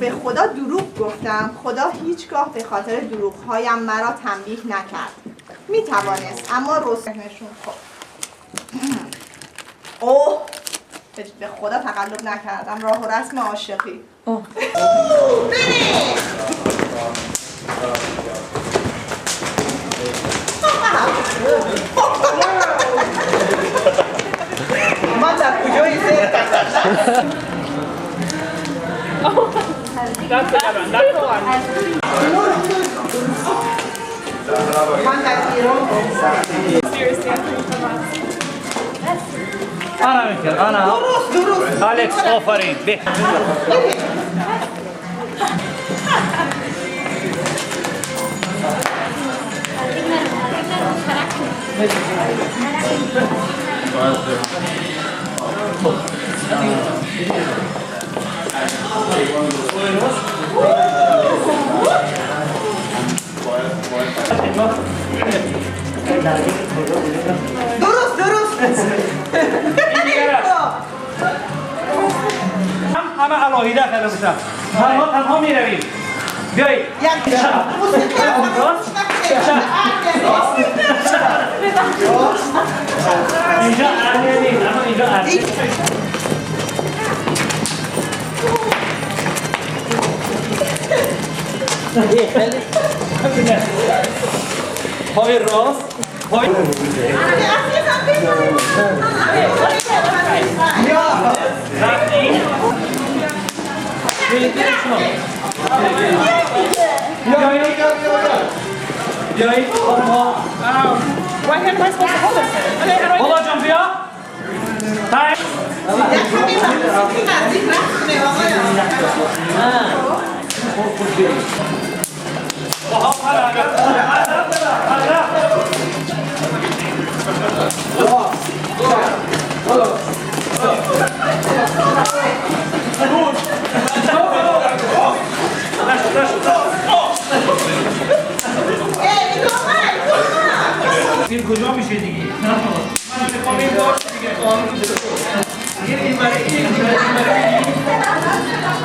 به خدا دروغ گفتم، خدا هیچگاه به خاطر دروغ‌هایم مرا تنبیه نکرد. میتوانست اما رسنشون. خب اوه به خدا تقلب نکردم، راه و رسم عاشقی. بریم. من در کجایی زیر من در ایران. انا میکر انا درست الکس آفرین. درست درست. همه علاهیده کرده باشم. تنها تنها می رویم. بیایید. اینجا ارنه نیست، اما اینجا ارنه. پای راست، پای رفتیم. بیایید خانم‌ها. بابا جان بیا. این کجا میشه دیگه؟ من میخوام این باشه دیگه. این برای این.